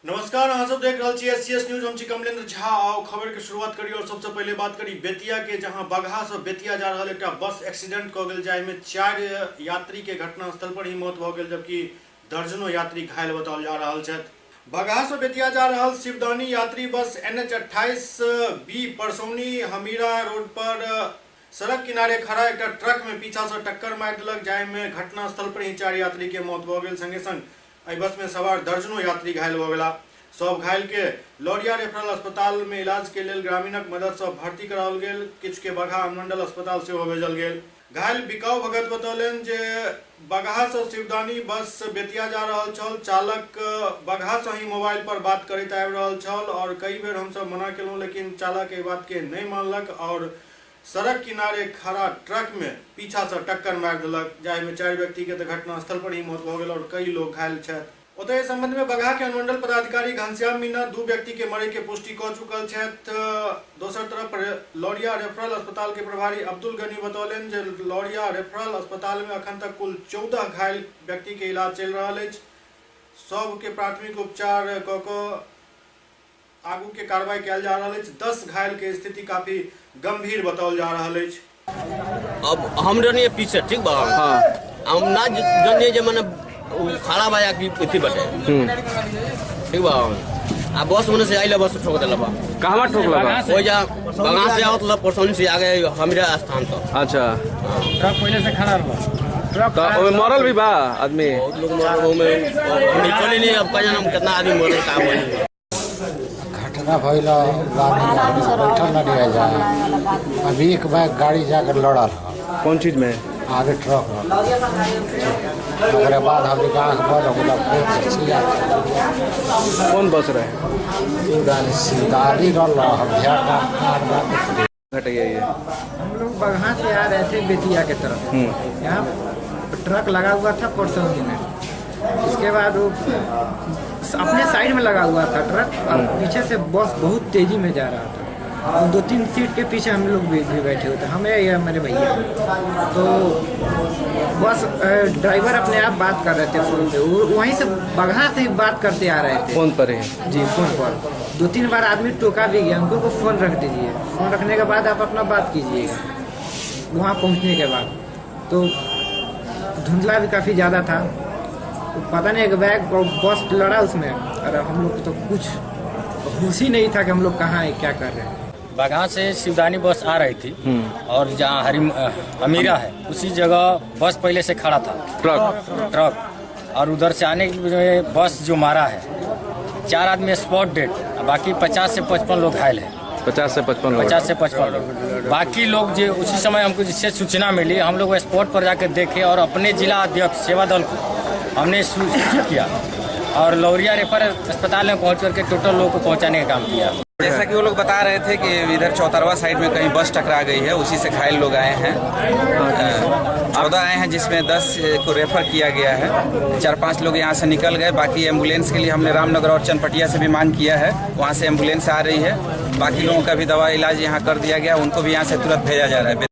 नमस्कार, अहाँ सब देख रहल छी एससीएस न्यूज। हम छी कमलेंद्र झा। आओ खबर के शुरुआत करी और सबसे पहले बात करी बेतिया के, जहां बगहा से बेतिया जा रहल एकटा बस एक्सीडेंट क गेल, जाहि में 4 यात्री के घटनास्थल पर ही मौत भ गेल, जबकि दर्जनों यात्री घायल बताओल जा रहल छथि। बगहा से बेतिया जा रहल शिवदानी यात्री बस NH 28 B Parsauni Hamira road पर सड़क किनारे खड़ा एकटा ट्रक में पीछा से टक्कर मारि देलक, जाहि में घटनास्थल पर ही 4 यात्री के मौत भ गेल। संगे संग एहि बस में सवार दर्जनों यात्री घायल भ गेला। सब घायल के लौरिया रेफरल अस्पताल में इलाज के लेल ग्रामीणक मदद से भर्ती कराओल गेल। किछु के बगहा अनुमंडल अस्पताल सेहो भेजल गेल। घायल बिकाऊ भगत बतौलनि जे बगहा से शिवदानी बस बेतिया जा रहल छल। चालक बगहा से ही मोबाइल पर बात करैत आबि रहल छल और कई बेर हमसब मना केलहुँ, लेकिन चालक एहि बात के नहि मानलक और सड़क किनारे खड़ा ट्रक में पीछा से टक्कर मारि देलक, जाहि में 4 व्यक्ति के तऽ घटनास्थल पर ही मौत भऽ गेल और कई लोग घायल छथि। ओतहि एहि संबंध में बगहा के अनुमंडल पदाधिकारी घनश्याम मीणा 2 व्यक्ति के मरे के पुष्टि कऽ चुकल छथि। दोसर तरफ लौरिया रेफरल अस्पताल के प्रभारी अब्दुल गनी बतौलनि जे लौरिया रेफरल अस्पताल में अखन तक कुल 14 घायल व्यक्ति के इलाज चलि रहल अछि। सबके प्राथमिक उपचार कऽ कऽ आगू के कार्रवाई कयल जा रहल अछि। 10 घायल के स्थिति काफी गंभीर बताओल जा रहल अछि। अब हम रहनी पीछे, ठीक बा? हाँ। हम ना जनिए जे मने खड़ा बा या कि अथी बटे, ठीक बा? आ बस मने से आइला, बस ठोक देला बा। कहवा ठोकला बा? ओइ जा बगहा से आवत ला परसौनी से आगे हमीरा स्थान तक। अच्छा। ट्रक पहले से खड़ा रहा। तो ओमे मरल भी बा आदमी? बहुत लोग मरल ओमे, हम चली नहीं, अब का जानम कितना आदमी मरल का मरल। घटना भइल बैठल न रह जाए। अभी एक बार गाड़ी जाकर लड़ल ह। कौन चीज में? आगे ट्रक रहल। ओकरे बाद हमनी के आँख बंद हो गेल, फिर से सिया। कौन बस रहे? शिवदानी रहल, हम ध्यान ना ना ना घट गया ये। हम लोग बगहा से आ रहे थे बेतिया के तरफ। यहाँ ट्रक लगा हुआ था परसौनी में। इसके बाद वो अपने साइड में लगा हुआ था ट्रक और पीछे से बस बहुत तेजी में जा रहा था और 2-3 सीट के पीछे हम लोग भी बैठे हुए थे, हमें या मेरे भैया। तो बस ड्राइवर अपने आप बात कर रहे थे फोन पे, वो वहीं से बगहा से ही बात करते आ रहे थे फोन पर ही। जी, फोन पर 2-3 बार आदमी टोका भी गया उनको, फोन रख दीजिए, फोन रखने के बाद आप अपना बात कीजिएगा। वहाँ पहुँचने के बाद तो धुंधला भी काफ़ी ज़्यादा था, पता नहीं एक बैग बस लड़ा उसमें और हम लोग तो कुछ होश ही नहीं था कि हम लोग कहाँ हैं, क्या कर रहे हैं। बगहा से शिवदानी बस आ रही थी और जहाँ हमीरा है उसी जगह बस पहले से खड़ा था, ट्रक, और उधर से आने के लिए बस जो मारा है 4 आदमी स्पॉट डेड, बाकी 50 से 55 लोग घायल हैं। 50 से 55 लोग। 50 से 55 लोग। बाकी लोग जो उसी समय हमको जिससे सूचना मिली, हम लोग स्पॉट पर जाकर देखे और अपने जिला अध्यक्ष सेवा दल को हमने सूचित किया और लौरिया रेफर अस्पताल में पहुंच करके टोटल लोगों को पहुंचाने का काम किया। जैसा कि वो लोग बता रहे थे कि इधर चौतरवा साइड में कहीं बस टकरा गई है, उसी से घायल लोग आए हैं। 14 आए हैं जिसमें 10 को रेफर किया गया है। 4-5 लोग यहाँ से निकल गए। बाकी एम्बुलेंस के लिए हमने रामनगर और चनपटिया से भी मांग किया है, वहाँ से एम्बुलेंस आ रही है। बाकी लोगों का भी दवा इलाज यहाँ कर दिया गया, उनको भी यहाँ से तुरंत भेजा जा रहा है।